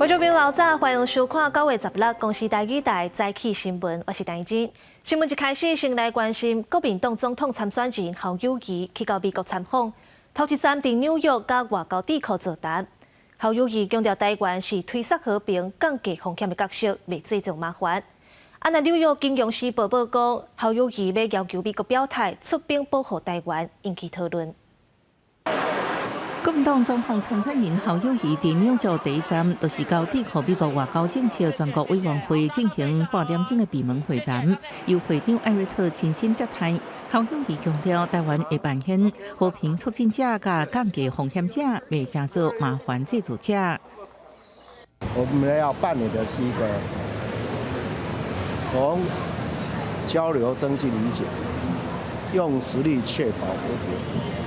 觀眾朋友早，歡迎收看9月16公視台語台早起新聞，我是陳真。新聞一開始，先來關心國民黨總統參選人侯友宜去到美國參訪，頭一站佇紐約佮外交智庫座談。侯友宜強調台灣是推捒和平、降低風險的角色，袂製造麻煩。啊，若紐約金融時報報講，侯友宜欲要求美國表態出兵保護台灣，引起討論。國民黨總統參選人侯友宜佇紐約第一站，就是佮智庫美國外交政策全國委員會進行半點鐘的閉門會談，由會長艾瑞特親身接待。侯友宜強調，台灣會扮演和平促進者佮降低風險者，袂成做麻煩製造者。我們要扮演的是一個從交流增進理解，用實力確保和平。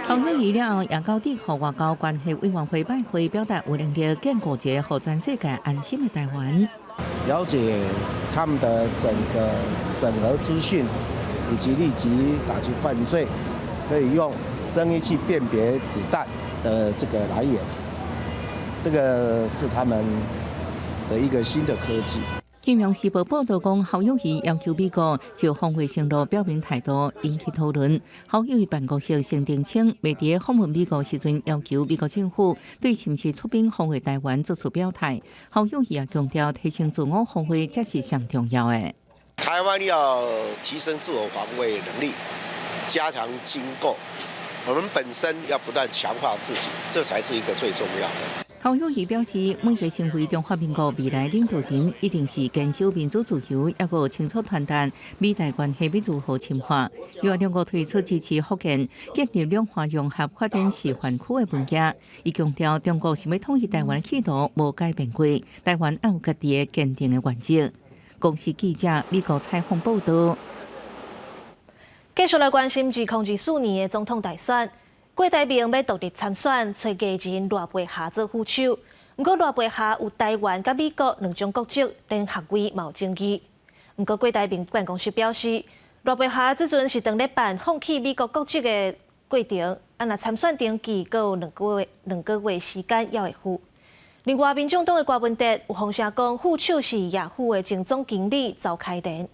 侯友宜了後，也到智庫外交關係委員會拜會，表達有能力建構一個予全世界安心的台灣。了解他們的整個整合資訊，以及立即打擊犯罪，可以用聲音去辨別子彈的這個來源，這個是他們的一個新的科技。金融時報報導講，侯友宜要求美國就防衛承諾表明態度，引起討論。侯友宜辦公室先澄清，袂佇訪問美國時陣要求美國政府對是毋是出兵防衛台灣做出表態。侯友宜也強調，提升自我防衛才是上重要的。台灣要提升自我防衛能力，加強軍購，我們本身要不斷強化自己，這才是一個最重要的。侯友宜表示，每一個成為中華民國未來領導人，一定是堅守民主自由，抑閣清楚傳達美台關係欲如何深化。另外，中國推出支持福建建立兩岸融合發展示範區的文件，伊強調中國想欲統一台灣的企圖無改變過，台灣愛有家己的堅定的原則。公視記者美國採訪報導。繼續來關心2024年的總統大選。郭台銘欲獨立參選，揣藝人賴佩霞做副手。毋過賴佩霞有台灣佮美國兩種國籍，連學位嘛有爭議。毋過郭台銘辦公室表示，賴佩霞這陣是當咧辦放棄美國國籍的過程，啊若參選登記，閣有2個月時間猶會赴。另外，民眾黨的柯文哲有風聲講，副手是雅虎的前總經理鄒開蓮。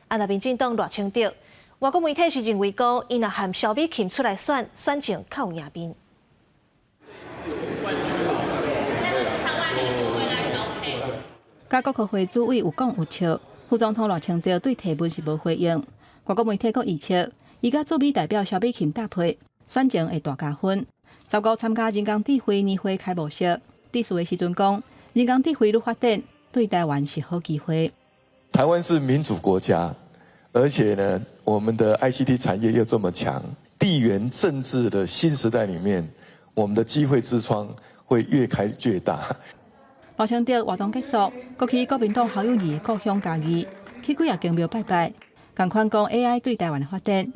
啊若民進黨賴清德，外國媒體是認為講，伊若和蕭美琴出來選，選情較有贏面。佮國科會主委有講有笑，副總統賴清德對提問是無回應。外國媒體閣預測，伊佮駐美代表蕭美琴搭配，選情會大加分。15參加人工智慧年會開幕式，致辭的時陣講，人工智慧愈發展，對台灣是好機會。台灣是民主國家，而且呢，我們的 ICT 產業又這麼強，地緣政治的新時代裡面，我們的機會之窗會越開越大。賴清德活動結束，閣去國民黨侯友宜故鄉嘉義，去幾仔間廟拜拜，仝款講 AI 對台灣的發展。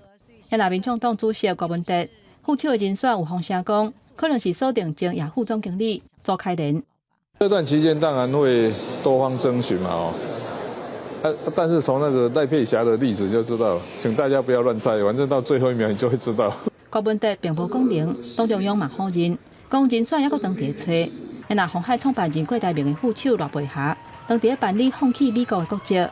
若民眾黨主席柯文哲副手的人選有風聲講，可能是鎖定前雅虎總經理鄒開蓮。這段期間當然會多方徵詢嘛，哦。但是從那個賴佩霞的例子就知道，請大家不要亂猜，反正到最後一秒你就會知道。柯文哲並無講明，黨中央嘛否認，講人選猶閣當佇揣。若鴻海創辦人郭台銘的副手賴佩霞，當佇咧辦理放棄美國的國籍。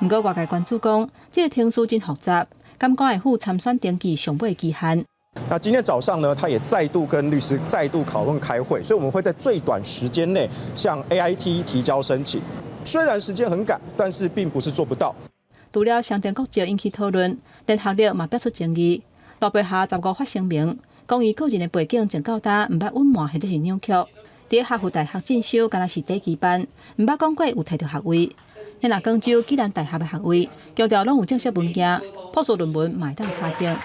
毋過外界關注講，這個程序真複雜，敢會赴參選登記上尾期限。那今天早上呢，他也再度跟律師再度討論開會，所以我們會在最短時間內向 AIT 提交申請。雖然時間很趕，但是並不是做不到。除了雙重國籍引起討論，連學歷嘛表出爭議。賴佩霞15發聲明，講伊個人的背景從到今毋捌隱瞞或者是扭曲。佇哈佛大學進修，敢若是短期班，毋捌講過有提著學位。若廣州暨南大學的學位，強調攏有正式文件，博士論文嘛會當查證。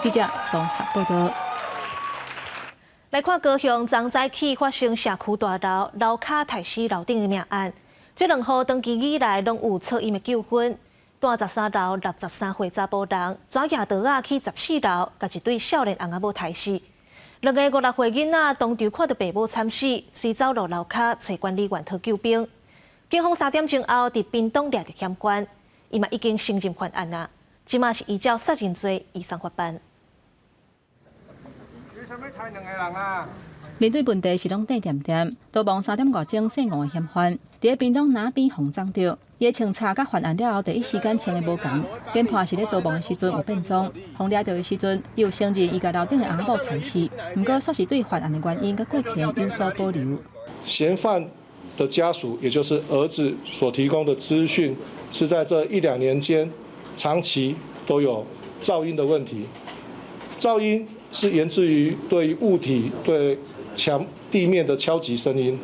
記者綜合報道。來看高雄昨早起發生社區大樓樓跤刣死樓長的命案。這兩戶長期以來攏有噪音的糾紛。蹛13樓63歲查埔人，轉舉刀仔去14樓，共一對少年翁仔某刣死。兩个56歲囡仔當場看著爸母慘死，隨走落樓跤揣管理員討救兵。警方3點鐘後佇屏東掠著嫌犯，伊嘛已經承認犯案啊！這馬是依照殺人罪移送法辦。你啥物刣兩个人啊？面對問題是攏底恬恬，逃亡三點外鐘姓黃的嫌犯，佇咧屏東那邊予摠著，伊的穿插佮犯案了後，第一時間穿的無仝，研判是咧逃亡的時陣有變裝，予掠著的時陣，伊有承認伊共樓頂的翁仔某刣死，毋過煞是對犯案的原因佮過程有所保留。嫌犯的家屬，也就是兒子所提供的資訊，是在這一兩年間長期都有噪音的問題。噪音是源自於對物體、對牆地面的敲擊聲音。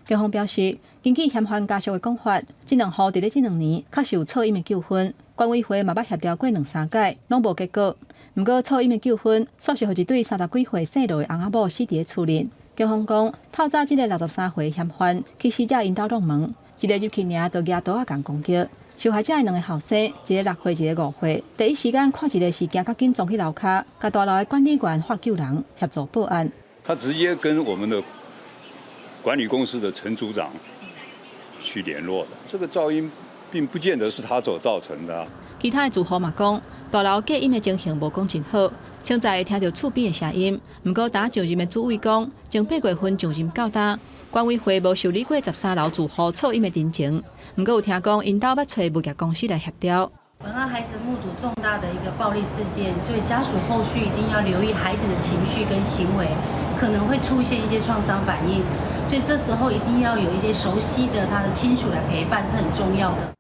警方表示，根據嫌犯家屬的講法，這兩戶佇咧這兩年確實有噪音的糾紛，管委會嘛捌協調過兩三擺，攏無結果。毋過噪音的糾紛，煞是予一對三十幾歲姓羅的翁仔某死佇咧厝裡。警方講，透早這个63歲嫌犯去死者𪜶兜撞門，一个入去爾就舉刀仔共攻擊。受害者的兩个後生，一个6歲，一个5歲。第一時間看一个是驚較緊衝去樓跤，共大樓的管理員喊救人協助報案。他直接跟我們的管理公司的陳組長去聯絡的，這個噪音並不見得是他所造成的。其他的住戶嘛講，大樓隔音的情形無講真好，清早會聽著厝邊的聲音。毋過，呾上任的主委講，從8月份上任到今，管委會無受理過13樓住戶噪音的陳情。毋過有聽講，𪜶兜捌揣物業公司來協調。本案孩子目睹重大的一個暴力事件，所以家屬後續一定要留意孩子的情緒跟行為，可能會出現一些創傷反應，所以這時候一定要有一些熟悉的他的親屬來陪伴是很重要的。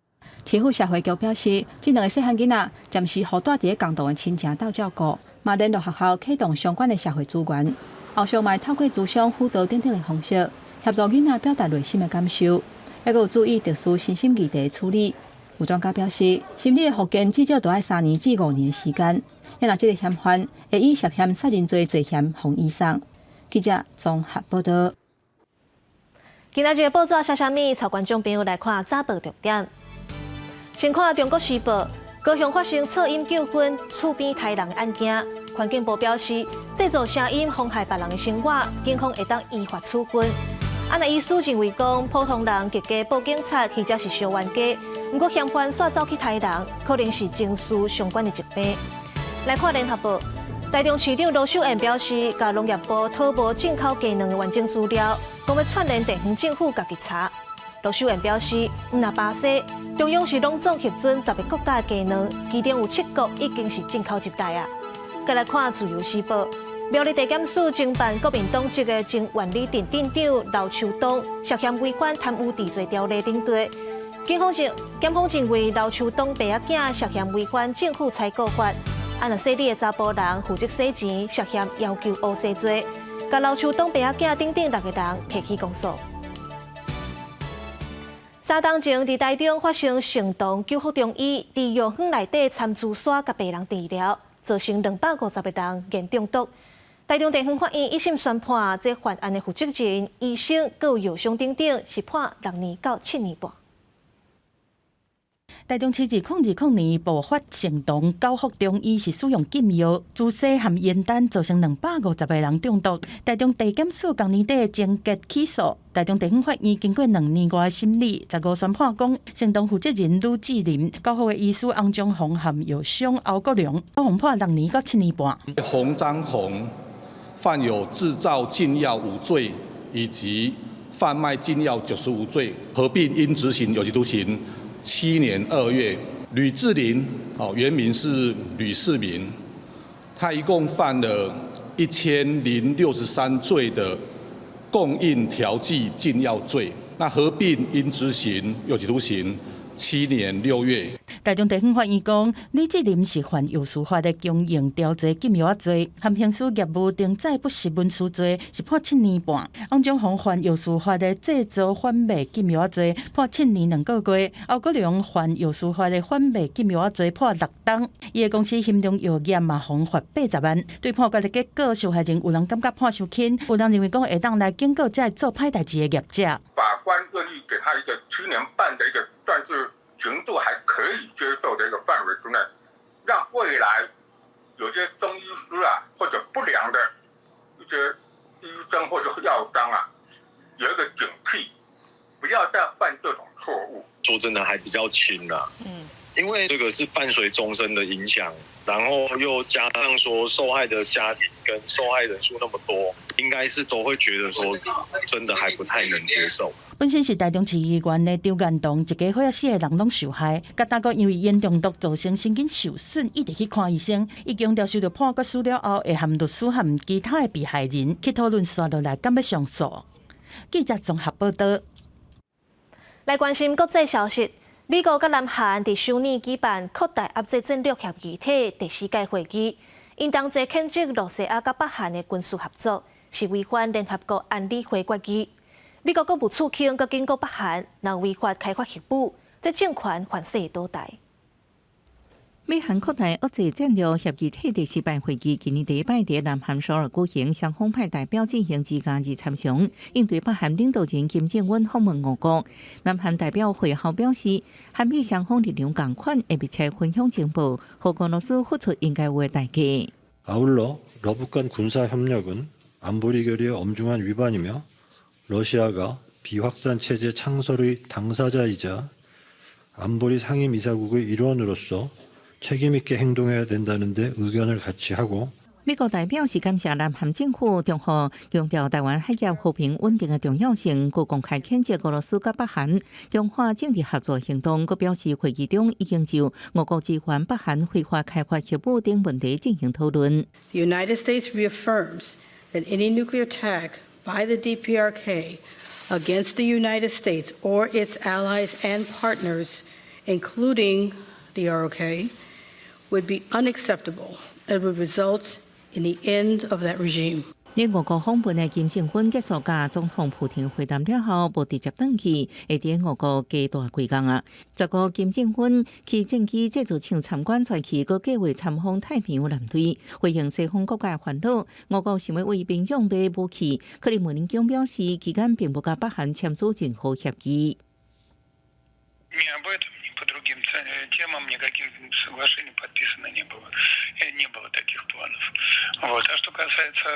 市府社會局表示，這兩个細漢囡仔暫時予蹛佇咧共同的親情鬥照顧，嘛聯絡學校啟動相關的社會資源，後續嘛會透過諮商輔導等等的方式，協助囡仔表達內心的感受，猶閣有注意特殊身心議題的處理。有專家表示，心理的復健至少都愛3年至5年的時間。若這个嫌犯會以涉嫌殺人罪罪嫌予移送。記者綜合報道。今仔日的報紙寫啥物？帶觀眾朋友來看早報重點。先看《中國時報》，高雄發生噪音糾紛、厝邊刣人的案件。環境部表示，製造聲音妨害別人的生活，警方會當依法處分。啊，若醫師認為講，普通人轎家報警察或者是小冤家，毋過嫌犯煞走去刣人，可能是情緒相關的疾病。來看聯合報，台中市長盧秀燕表示，共農業部討無進口雞卵的完整資料，講欲串聯地方政府家己查。盧秀燕表示，毋但巴西，中央是攏總核准10个國家的雞卵，其中有七國已經是進口入來啊。再來看自由時報，苗栗地檢署偵辦國民黨籍的前萬里鎮鎮長劉秋東涉嫌違反貪污治罪條例等罪。檢方認為劉秋東爸仔囝涉嫌違反政府採購法，啊，若姓李的查埔人負責洗錢，涉嫌要求烏紗罪，共劉秋東爸仔囝等等六個人提起公訴。三冬前，佇台中發生成同九福中醫佇藥方內底摻朱砂，共病人治療，造成250個人鹽中毒。台中地方法院一審宣判，這犯案的負責人、醫生、閣有藥商等等，是判6年到7年半。台中市2020年爆發成同九福中醫是使用禁藥朱砂含煙彈，造成250個人中毒。台中地檢署今年底終結起訴，台中地方法院經過兩年外的審理，15宣判講，成同負責人呂志林、九福的醫師洪章鴻含藥商歐國良，予判6年到7年半。洪章鴻犯有製造禁藥5罪以及販賣禁藥95罪，合併應執行有期徒刑7年2月。呂志林哦，原名是呂世明，他一共犯了1063罪的供應調劑禁藥罪，那合併應執行有期徒刑7年6月。台中地方法院講，呂志林是犯藥事法的供應調劑禁藥罪，含刑事業務登載不實文書罪，是判七年半。洪章鴻犯藥事法的製造販賣禁藥罪，判7年2個月。歐國良犯藥事法的販賣禁藥罪，判6冬。伊的公司興隆藥業嘛，予罰80萬。對判決的結果，受害人有人感覺判傷輕，有人認為講會當來警告這做歹代誌的業者。法官願意給他一個7年半的一個算是刑度還可以接受的一個範圍之內，讓未來有些中醫師啊，或者不良的一些醫生或者藥商啊，有一個警惕，不要再犯這種錯誤。說真的，還比較輕啦。因為這個是伴隨終身的影響，然後又加上說受害的家庭跟受害人數那麼多，應該是都會覺得說真的還不太能接受。本身是台中市議員的張彥棟，一家伙仔四個人攏受害，佮大哥因為煙中毒造成神經受損，一直去看醫生。伊強調收到判決書了後，會和律師和其他的被害人去討論，紲落來敢欲上訴。記者綜合報道。來關心國際消息，美國佮南韓佇首爾舉辦擴大遏制戰略協議體第四屆會議，𪜶同齊譴責羅西亞佮北韓的軍事合作，是違反聯合國安理會決議。美國國務次卿閣警告北韓，若違法開發核武，這政權還勢倒台。美韓擴大遏制戰略協議體第四擺會議，今年第一擺佇南韓首爾舉行，雙方派代表進行2加2參詳，應對北韓領導人金正恩訪問俄國。南韓代表會後表示，韓美雙方力量仝款，會密切分享情報，予俄羅斯付出應該有的代價。 아울러 러북 간 군사 협력은 안보리 결의의 엄중한 위반이며 러시아가 비확산 체제 창설의 당사자이자 안보리 상임이사국의 일원으로서 책임 있게 행동해야 된다는 데 의견을 같이 하고 美國代表是感謝南韓政府，中方強調臺灣海峽和平穩定的重要性，閣公開譴責俄羅斯佮北韓強化政治合作行動，閣表示會議中已經就俄國支援北韓非法開發核武等問題進行討論。 The United States reaffirms that any nuclear attack by the DPRK against the United States or its allies and partners, including the ROK, would be unacceptable and would result in the end of that regime. 佇俄國訪問的金正恩結束佮總統普廷會談了後，無直接轉去，會佇俄國加蹛幾工啊。15金正恩去戰機製造廠參觀，再去閣計劃參訪太平洋艦隊，回應西方國家煩惱。俄國想欲為平壤買武器，克里姆林宮表示，期間並無佮北韓簽署任何協議。 По другим темам никаких соглашений подписано не было. Не было таких планов. Вот. А что касается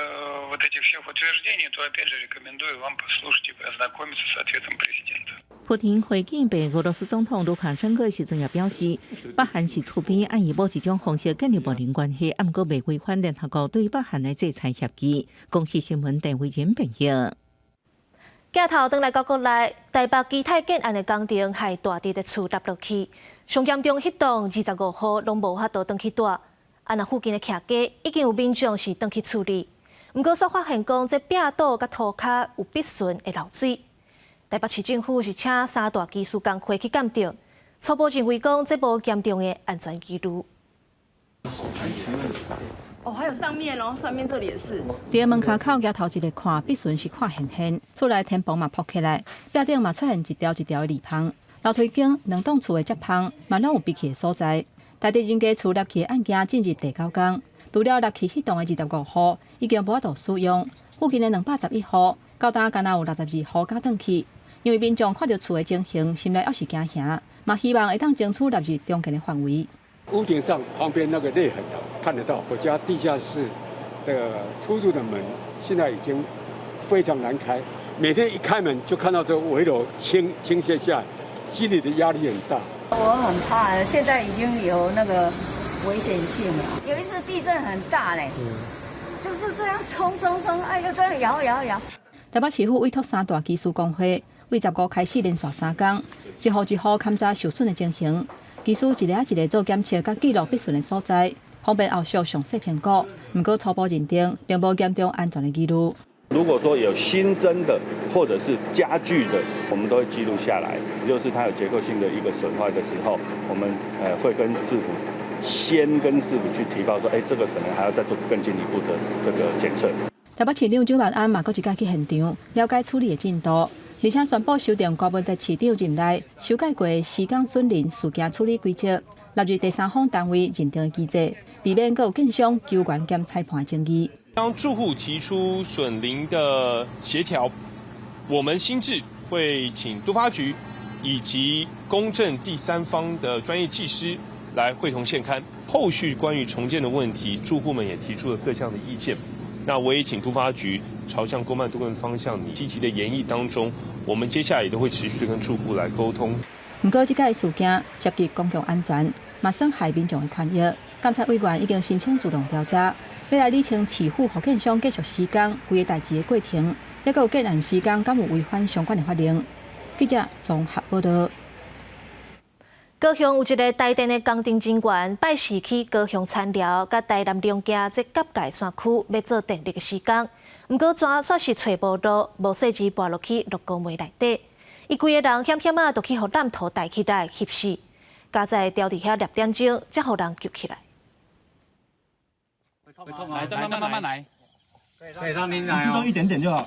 вот этих всех утверждений, то опять же рекомендую вам послушать и ознакомиться с ответом президента. 普廷會見白俄羅斯總統盧卡申科時陣也表示，北韓是厝邊愛以某一種方式建立睦鄰關係，毋過袂違反聯合國對北韓的制裁協議。公視新聞鄧慧仁編譯。鏡頭轉來到國內，台北基泰建案的工程害大直的厝塌落去，上嚴重彼棟25戶攏無法度轉去住。啊，若附近的徛家已經有民眾是轉去處理，毋過煞發現講這壁堵佮塗跤有篦巡會漏水。台北市政府是請三大技師工會去鑑定，初步認為講這無嚴重的安全疑慮。哦，還有上面哦，上面這裡也是。佇門跤口舉頭一个看，篦巡是看現現，厝內天棚嘛破起來，壁頂嘛出現一條一條的裂縫。樓梯間兩棟厝的接縫嘛攏有閉去的所在。大直人家厝塌去的案件進入第九工，除了塌去彼棟的25戶已經無法度使用，附近的211戶，到今敢若有62戶敢轉去。因為民眾看著厝的情形，心內猶是驚嚇，嘛希望會當爭取納入重建的範圍。屋頂上旁邊那個裂痕看得到，我家地下室的出入的門現在已經非常難開，每天一開門就看到這個危樓傾傾瀉下來，心裡的壓力很大。我很怕，現在已經有那個危險性了。有一次地震很大嘞，就是這樣衝衝衝，哎呦，這樣搖搖搖。台北市府委託三大技師工會，對15開始連續三工，一戶一戶勘查受損的情形。技師一个一个做檢測，佮記錄篦巡的所在，方便後續詳細評估。毋過初步認定，並無嚴重安全的疑慮。如果說有新增的或者是加劇的，我們都會記錄下來。就是它有結構性的一個損壞的時候，我們會跟市府先跟市府去提報說，這個可能還要再做更進一步的這個檢測。台北市長蔣萬安嘛，閣一擺去現場了解處理的進度，而且宣布修訂高文在市長任內修改過施工損鄰事件處理規則，納入第三方單位認定的機制，避免閣有建商求援兼裁判的爭議。當住戶提出損鄰的協調，我們新制會請都發局以及公正第三方的專業技師來會同現勘。後續關於重建的問題，住戶們也提出了各項的意見。那我也請都發局朝向公辦都更方向，積極的研議當中，我們接下來也都會持續的跟住戶來溝通。毋過，這擺事件涉及公共安全，嘛損害民眾的權益。監察委員已經申請自動調查，欲來理清市府予建商繼續施工規個代誌的過程，抑閣有建案施工敢有違反相關的法令。記者綜合報道。高雄有一个台電的工程人員，拜四去高雄田寮佮台南龍崎這結界山區欲做電力的施工，毋過逝煞是揣無路，無細膩跋落去鹿膏糜內底，伊規个人險險仔，就去予湳塗帶起來翕死，佳哉牢佇遐6點鐘才予人救起來。來，再慢慢來，對，讓你來哦，一點點就好。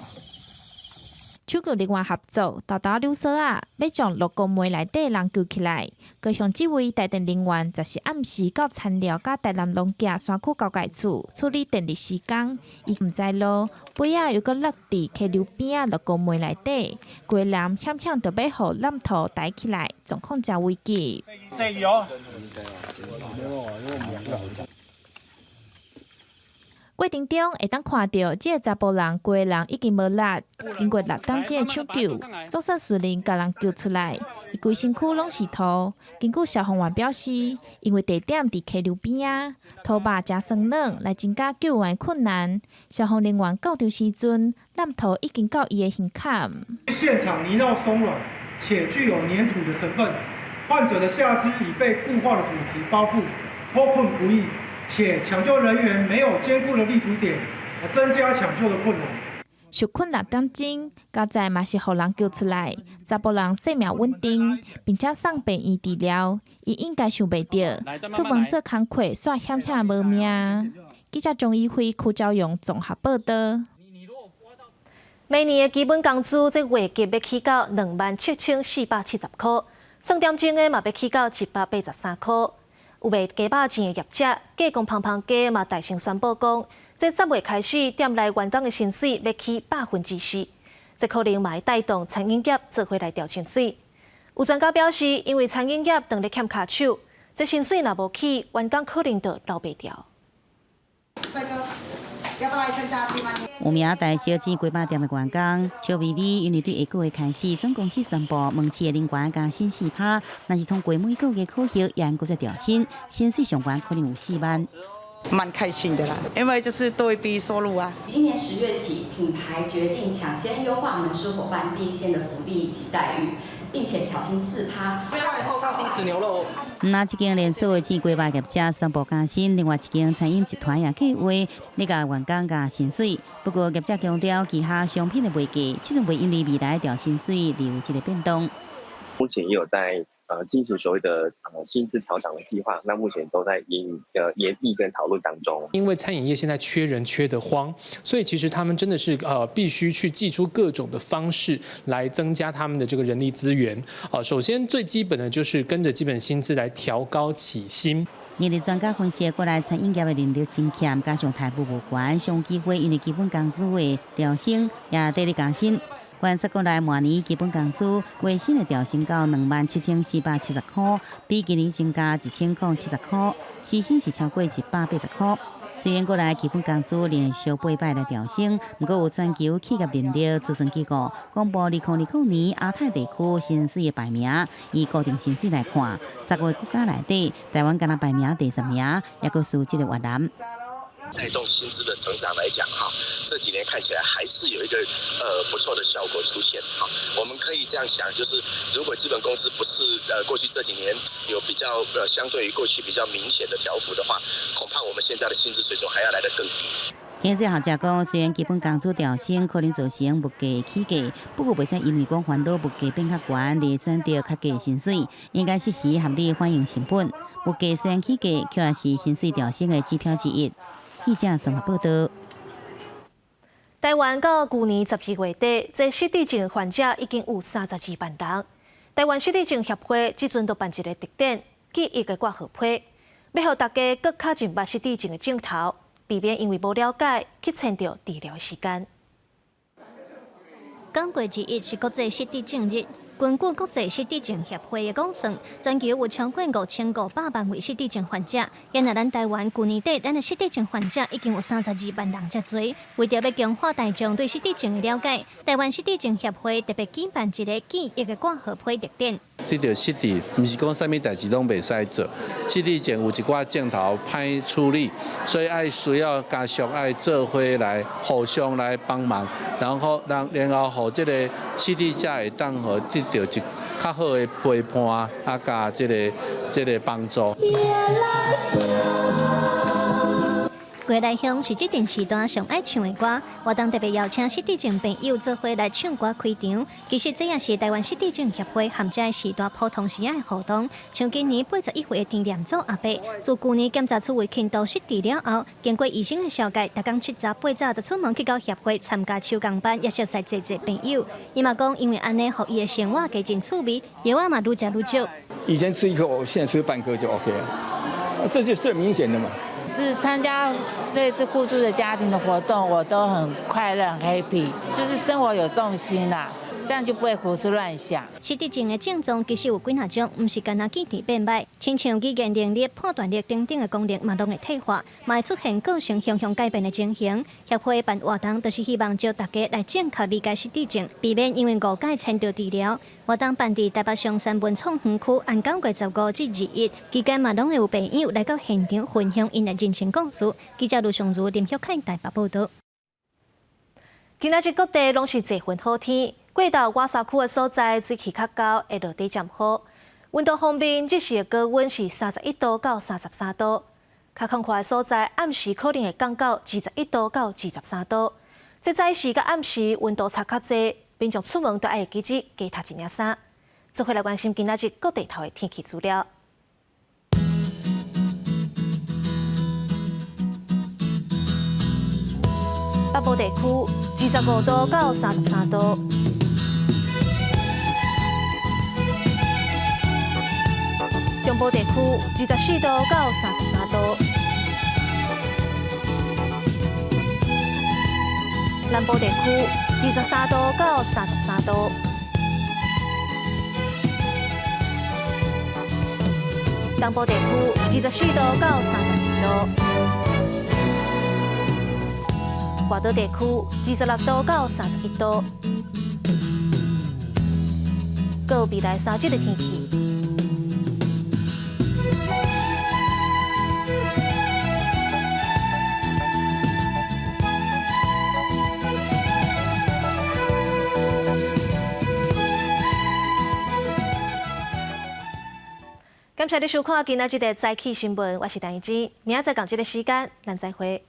搶救人員合作，沓沓溜索仔，欲將鹿膏糜內底人救起來。高雄這位台電人員，十四暗時到田寮佮台南龍崎山區交界處處理電力施工，伊毋知路，尾仔又閣落佇溪流邊仔鹿膏糜內底，規个人險險就欲予湳塗帶起來，狀況誠危急。過程中會當看著，這个查埔人規个人已經無力，經過6點鐘的搶救，總算順利共人救出來。伊規身軀攏是塗。根據消防員表示，因為地點佇溪流邊仔，塗肉誠酸軟，來增加救援困難。消防人員到場時陣，湳塗已經到伊的胸坎。現場泥淖鬆軟，且具有黏土的成分，患者的下肢已被固化的土質包覆，脫困不易。且搶救人員沒有堅固的立足點，增加搶救的困難。受困6點鐘，佳哉嘛是予人救出來，查埔人生命穩定，並且送病院治療。伊應該想袂著，出門做工課，煞險險無命。記者鍾一輝、柯昭勇綜合報道。明年的基本工資這月給欲起到27,470箍，算點鐘的嘛欲起到183箍。有賣雞肉醬的業者，雞公芳芳雞嘛大聲宣布講，這10月開始，店內員工的薪水欲起4%，這可能嘛會帶動餐飲業做伙來調薪水。有專家表示，因為餐飲業當咧欠跤手，這薪水若無起，員工可能就留袂牢。帥哥，要不要來參加？有名大小姐雞肉店的員工邱微微，因為對下個月開始，總公司宣布門市的人員加薪4%，若是通過每個月考核，也閣再調薪，薪水上懸可能有4萬。蠻開心的啦，因為就是多一筆收入啊。今年10月起，品牌決定搶先優化門市夥伴第一線的福利以及待遇，並且調薪4%。低脂牛肉。那這間連鎖的雞肉業者宣布加薪，另外一間餐飲集團也計劃欲共員工加薪水。不過業者強調，旗下商品的賣價，始終袂因為未來調薪水而有這个變動。目前也有在進行所謂的薪資調整的計劃，那目前都在研議跟討論當中。因為餐飲業現在缺人缺得慌，所以其實他們真的是必須去祭出各種的方式來增加他們的這個人力資源。首先最基本的就是跟着基本薪資來調高起薪。人力專家分析，國內餐飲業的人力真欠，加上待遇無懸，上有機會因為基本工資的調升，也綴咧加薪。觀察國內明年基本工資月薪會調升到27,470箍，比今年增加1,070箍，時薪是超過180箍。雖然國內基本工資連續八擺來調升，毋過有全球企業人力諮詢機構公布2020年亞太地區薪水的排名，以固定薪水來看，10個國家內底，台灣敢若排名第10名，抑閣輸這个越南。帶動薪資的成長來講，哈，這幾年看起來還是有一個不錯的效果出現，哈。我們可以這樣想，就是如果基本工資不是過去這幾年有比較相對於過去比較明顯的調幅的話，恐怕我們現在的薪資水準還要來得更低。經濟學者講，雖然基本工資調升可能造成物價起價，不過袂使因為講煩惱物價變較懸而選擇較低薪水，應該適時合理反映成本。物價雖然起價，卻也是薪水調升的指標之一。記者綜合報道。台灣到舊年12月底，這失智症患者已經有32萬人。台灣失智症協會這陣就辦一个特展，記憶的掛號批，欲予大家閣較認捌失智症的症頭，避免因為無了解去延著治療的時間。剛過21是國際失智症日。根據國際失智症協會的估算，全球有超過5500萬位失智症患者。現在咱台灣舊年底，咱的失智症患者已經有32萬人遮濟。為著欲強化大眾對失智症的了解，台灣失智症協會特別舉辦一个記憶的掛號批特展。得著失智，毋是講啥物代誌攏袂使做。失智症有一寡症頭歹處理，所以愛需要家屬愛做伙來互相來幫忙，然後讓然後予這個失智者會當予得著一較好的陪伴，啊，佮這個幫助。歌來鄉是這段時段上愛唱的歌，活動特別邀請失智症朋友做伙來唱歌開場。其實這也是台灣失智症協會和這時段普通時仔的活動。像今年81歲的田念祖阿伯，自舊年檢查出為輕度失智了後，經過醫生的紹介，逐工7早8早就出門去到協會參加手工班，也熟似濟濟朋友。伊嘛講，因為按呢，予伊的生活加真趣味，藥仔嘛愈食愈少。以前吃一顆，我現在吃半顆就 OK 了，這就是最明顯的嘛。是參加類似互助的家庭的活動，我都很快樂、很 happy，就是生活有重心啦，這樣就不會胡思亂想。失智症的症狀其實有幾若種，毋是干焦記憶變䆀，親像語言能力、判斷力等等的功能嘛，攏會退化，嘛會出現個性向向改變的情形。協會辦活動，就是希望召大家來正確理解失智症，避免因為誤解簽著治療。活動辦佇台北松山文創園區，按9月15至21期間嘛，攏會有朋友來到現場分享𪜶的人生故事。記者盧尚如、林旭凱台北報導。今仔日各地攏是濟雲好天，過晝外山區的所在水氣較厚，會落地漸雨。溫度方面，日時的高溫是31度到33度，較廣闊的所在暗時可能會降到21度到23度。這早時佮暗時溫度差較濟，民眾出門都愛會記得加疊一領衫。做伙來關心今仔日各地頭的天氣資料。北部地區25度到33度，中部地區24度到33度，南部地區23度到33度，東部地區24度到32度。外島地區26度到31度，閣有未來3日的天氣。感謝你收看今仔日的早起新聞，我是陳怡之，明仔載仝這个時間，咱再會。